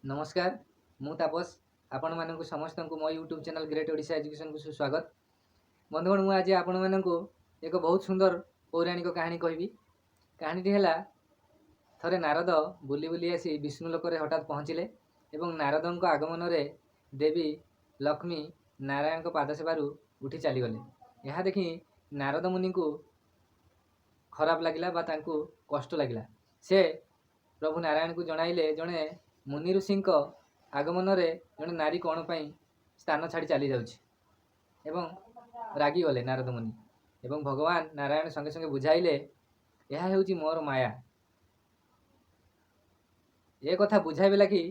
ନମସ୍କାର, ମୁଁ ତାପସ। ଆପଣମାନଙ୍କୁ ସମସ୍ତଙ୍କୁ ମୋ ୟୁଟ୍ୟୁବ୍ ଚ୍ୟାନେଲ୍ ଗ୍ରେଟ୍ ଓଡ଼ିଶା ଏଜୁକେସନ୍କୁ ସୁସ୍ୱାଗତ। ବନ୍ଧୁଗଣ, ମୁଁ ଆଜି ଆପଣମାନଙ୍କୁ ଏକ ବହୁତ ସୁନ୍ଦର ପୌରାଣିକ କାହାଣୀ କହିବି। କାହାଣୀଟି ହେଲା, ଥରେ ନାରଦ ବୁଲି ବୁଲି ଆସି ବିଷ୍ଣୁ ଲୋକରେ ହଠାତ୍ ପହଞ୍ଚିଲେ ଏବଂ ନାରଦଙ୍କ ଆଗମନରେ ଦେବୀ ଲକ୍ଷ୍ମୀ ନାରାୟଣଙ୍କ ପାଦ ସେବାରୁ ଉଠି ଚାଲିଗଲେ। ଏହା ଦେଖି ନାରଦ ମୁନିଙ୍କୁ ଖରାପ ଲାଗିଲା ବା ତାଙ୍କୁ କଷ୍ଟ ଲାଗିଲା। ସେ ପ୍ରଭୁ ନାରାୟଣଙ୍କୁ ଜଣାଇଲେ, ଜଣେ ମୁନି ଋଷିଙ୍କ ଆଗମନରେ ଜଣେ ନାରୀ କ'ଣ ପାଇଁ ସ୍ଥାନ ଛାଡ଼ି ଚାଲିଯାଉଛି? ଏବଂ ରାଗିଗଲେ ନାରଦ ମୁନି ଏବଂ ଭଗବାନ ନାରାୟଣ ସଙ୍ଗେ ସଙ୍ଗେ ବୁଝାଇଲେ, ଏହା ହେଉଛି ମୋର ମାୟା। ଏ କଥା ବୁଝାଇବେ ଲାଗି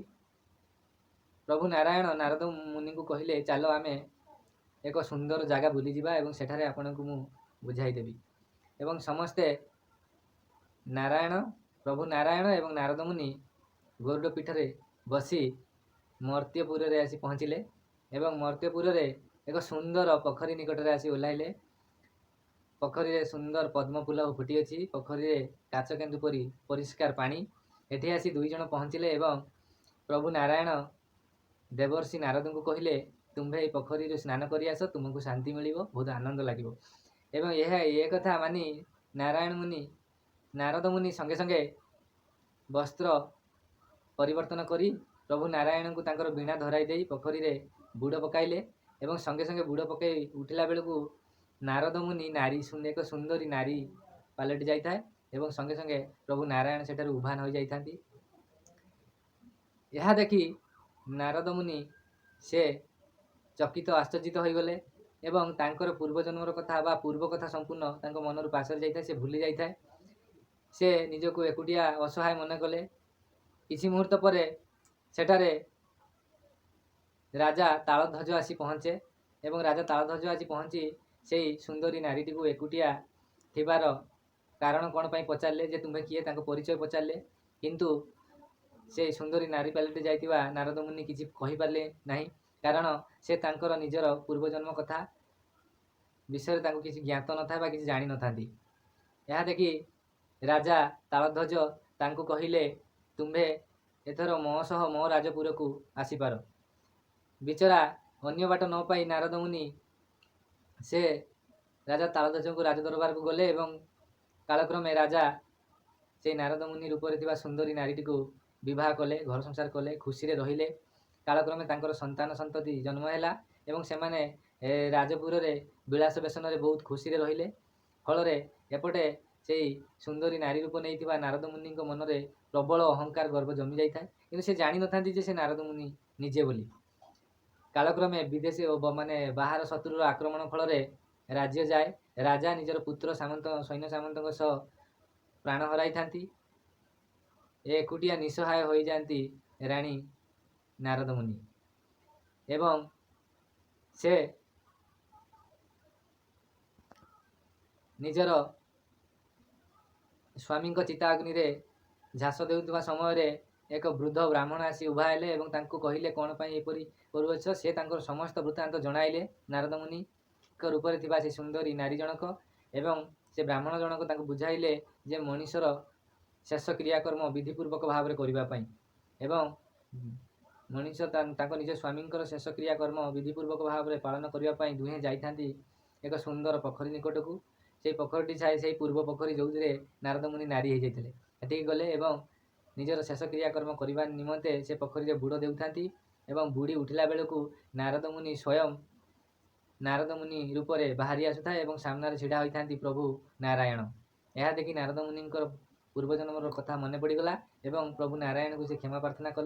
ପ୍ରଭୁ ନାରାୟଣ ନାରଦ ମୁନିଙ୍କୁ କହିଲେ, ଚାଲ ଆମେ ଏକ ସୁନ୍ଦର ଜାଗା ବୁଲିଯିବା ଏବଂ ସେଠାରେ ଆପଣଙ୍କୁ ମୁଁ ବୁଝାଇଦେବି। ଏବଂ ସମସ୍ତେ ନାରାୟଣ, ପ୍ରଭୁ ନାରାୟଣ ଏବଂ ନାରଦ ମୁନି ଗରୁଡ଼ ପୀଠରେ ବସି ମର୍ତ୍ତ୍ୟପୁରରେ ଆସି ପହଞ୍ଚିଲେ ଏବଂ ମର୍ତ୍ତ୍ୟପୁରରେ ଏକ ସୁନ୍ଦର ପୋଖରୀ ନିକଟରେ ଆସି ଓହ୍ଲାଇଲେ। ପୋଖରୀରେ ସୁନ୍ଦର ପଦ୍ମ ଫୁଲ ଫୁଟିଅଛି। ପୋଖରୀରେ କାଚ କେନ୍ଦୁ ପରି ପରିଷ୍କାର ପାଣି। ଏଠି ଆସି ଦୁଇ ଜଣ ପହଞ୍ଚିଲେ ଏବଂ ପ୍ରଭୁ ନାରାୟଣ ଦେବର୍ଷି ନାରଦଙ୍କୁ କହିଲେ, ତୁମ୍ଭେ ଏହି ପୋଖରୀରୁ ସ୍ନାନ କରି ଆସ, ତୁମକୁ ଶାନ୍ତି ମିଳିବ, ବହୁତ ଆନନ୍ଦ ଲାଗିବ। ଏବଂ ଏହା ଏ କଥା ମାନି ନାରାୟଣ ମୁନି, ନାରଦ ମୁନି ସଙ୍ଗେ ସଙ୍ଗେ ବସ୍ତ୍ର ପରିବର୍ତ୍ତନ କରି ପ୍ରଭୁ ନାରାୟଣଙ୍କୁ ତାଙ୍କର ବୀଣା ଧରାଇ ଦେଇ ପୋଖରୀରେ ବୁଡ଼ ପକାଇଲେ ଏବଂ ସଙ୍ଗେ ସଙ୍ଗେ ବୁଡ଼ ପକାଇ ଉଠିଲା ବେଳକୁ ନାରଦ ମୁନି ନାରୀ, ଏକ ସୁନ୍ଦରୀ ନାରୀ ପାଲଟି ଯାଇଥାଏ ଏବଂ ସଙ୍ଗେ ସଙ୍ଗେ ପ୍ରଭୁ ନାରାୟଣ ସେଠାରୁ ଉଭାନ ହୋଇଯାଇଥାନ୍ତି। ଏହା ଦେଖି ନାରଦ ମୁନି ସେ ଚକିତ, ଆଶ୍ଚର୍ଯ୍ୟିତ ହୋଇଗଲେ ଏବଂ ତାଙ୍କର ପୂର୍ବଜନ୍ମର କଥା ବା ପୂର୍ବ କଥା ସମ୍ପୂର୍ଣ୍ଣ ତାଙ୍କ ମନରୁ ପାସୋରି ଯାଇଥାଏ, ସେ ଭୁଲି ଯାଇଥାଏ। ସେ ନିଜକୁ ଏକୁଟିଆ ଅସହାୟ ମନେ କଲେ। କିଛି ମୁହୂର୍ତ୍ତ ପରେ ସେଠାରେ ରାଜା ତାଳଧ୍ୱଜ ଆସି ପହଞ୍ଚେ ଏବଂ ରାଜା ତାଳଧ୍ୱଜ ଆସି ପହଞ୍ଚି ସେଇ ସୁନ୍ଦରୀ ନାରୀଟିକୁ ଏକୁଟିଆ ଥିବାର କାରଣ କ'ଣ ପାଇଁ ପଚାରିଲେ ଯେ ତୁମ୍ଭେ କିଏ? ତାଙ୍କ ପରିଚୟ ପଚାରିଲେ। କିନ୍ତୁ ସେ ସୁନ୍ଦରୀ ନାରୀ ପାଲଟି ଯାଇଥିବା ନାରଦ ମୁନି କିଛି କହିପାରିଲେ ନାହିଁ, କାରଣ ସେ ତାଙ୍କର ନିଜର ପୂର୍ବଜନ୍ମ କଥା ବିଷୟରେ ତାଙ୍କୁ କିଛି ଜ୍ଞାତ ନଥାଏ ବା କିଛି ଜାଣିନଥାନ୍ତି। ଏହା ଦେଖି ରାଜା ତାଳଧ୍ୱଜ ତାଙ୍କୁ କହିଲେ, ତୁମ୍ଭେ ଏଥର ମୋ ସହ ମୋ ରାଜପୁରକୁ ଆସିପାର। ବିଚରା ଅନ୍ୟ ବାଟ ନ ପାଇ ନାରଦ ମୁନି ସେ ରାଜା ତାଳଧ୍ୱଜଙ୍କୁ ରାଜ ଦରବାରକୁ ଗଲେ ଏବଂ କାଳକ୍ରମେ ରାଜା ସେଇ ନାରଦ ମୁନି ରୂପରେ ଥିବା ସୁନ୍ଦରୀ ନାରୀଟିକୁ ବିବାହ କଲେ, ଘର ସଂସାର କଲେ, ଖୁସିରେ ରହିଲେ। କାଳକ୍ରମେ ତାଙ୍କର ସନ୍ତାନ ସନ୍ତତି ଜନ୍ମ ହେଲା ଏବଂ ସେମାନେ ରାଜପୁରରେ ବିଳାସ ବେସନରେ ବହୁତ ଖୁସିରେ ରହିଲେ। ଫଳରେ ଏପଟେ ସେଇ ସୁନ୍ଦରୀ ନାରୀ ରୂପ ନେଇଥିବା ନାରଦ ମୁନିଙ୍କ ମନରେ ପ୍ରବଳ ଅହଙ୍କାର, ଗର୍ବ ଜମି ଯାଇଥାଏ। କିନ୍ତୁ ସେ ଜାଣିନଥାନ୍ତି ଯେ ସେ ନାରଦ ମୁନି ନିଜେ ବୋଲି। କାଳକ୍ରମେ ବିଦେଶୀ ଓ ମାନେ ବାହାର ଶତ୍ରୁର ଆକ୍ରମଣ ଫଳରେ ରାଜ୍ୟ ଯାଏ। ରାଜା ନିଜର ପୁତ୍ର, ସାମନ୍ତ, ସୈନ୍ୟ ସାମନ୍ତଙ୍କ ସହ ପ୍ରାଣ ହରାଇଥାନ୍ତି। ଏକୁଟିଆ ନିଃସହାୟ ହୋଇଯାଆନ୍ତି ରାଣୀ ନାରଦ ମୁନି ଏବଂ ସେ ନିଜର ସ୍ୱାମୀଙ୍କ ଚିତା ଅଗ୍ନିରେ ଝାସ ଦେଉଥିବା ସମୟରେ ଏକ ବୃଦ୍ଧ ବ୍ରାହ୍ମଣ ଆସି ଉଭା ହେଲେ ଏବଂ ତାଙ୍କୁ କହିଲେ, କ'ଣ ପାଇଁ ଏପରି କରୁଅଛ? ସେ ତାଙ୍କର ସମସ୍ତ ବୃତ୍ତାନ୍ତ ଜଣାଇଲେ, ନାରଦ ମୁନିଙ୍କ ରୂପରେ ଥିବା ସେ ସୁନ୍ଦରୀ ନାରୀ ଜଣକ। ଏବଂ ସେ ବ୍ରାହ୍ମଣ ଜଣକ ତାଙ୍କୁ ବୁଝାଇଲେ ଯେ ମଣିଷର ଶେଷ କ୍ରିୟାକର୍ମ ବିଧିପୂର୍ବକ ଭାବରେ କରିବା ପାଇଁ ଏବଂ ମଣିଷ ତାଙ୍କ ନିଜ ସ୍ୱାମୀଙ୍କର ଶେଷ କ୍ରିୟାକର୍ମ ବିଧିପୂର୍ବକ ଭାବରେ ପାଳନ କରିବା ପାଇଁ ଦୁହେଁ ଯାଇଥାନ୍ତି ଏକ ସୁନ୍ଦର ପୋଖରୀ ନିକଟକୁ। ସେଇ ପୋଖରୀଟି ଛାଇ ସେଇ ପୂର୍ବ ପୋଖରୀ, ଯେଉଁଥିରେ ନାରଦ ମୁନି ନାରୀ ହେଇଯାଇଥିଲେ। ସେଠିକି ଗଲେ ଏବଂ ନିଜର ଶେଷ କ୍ରିୟାକର୍ମ କରିବା ନିମନ୍ତେ ସେ ପୋଖରୀରେ ବୁଡ଼ ଦେଉଥାନ୍ତି ଏବଂ ବୁଡ଼ି ଉଠିଲା ବେଳକୁ ନାରଦ ମୁନି ସ୍ୱୟଂ ନାରଦ ମୁନି ରୂପରେ ବାହାରି ଆସୁଥାଏ ଏବଂ ସାମ୍ନାରେ ଛିଡ଼ା ହୋଇଥାନ୍ତି ପ୍ରଭୁ ନାରାୟଣ। ଏହା ଦେଖି ନାରଦ ମୁନିଙ୍କର ପୂର୍ବଜନ୍ମର କଥା ମନେ ପଡ଼ିଗଲା ଏବଂ ପ୍ରଭୁ ନାରାୟଣକୁ ସେ କ୍ଷମା ପ୍ରାର୍ଥନା କଲେ।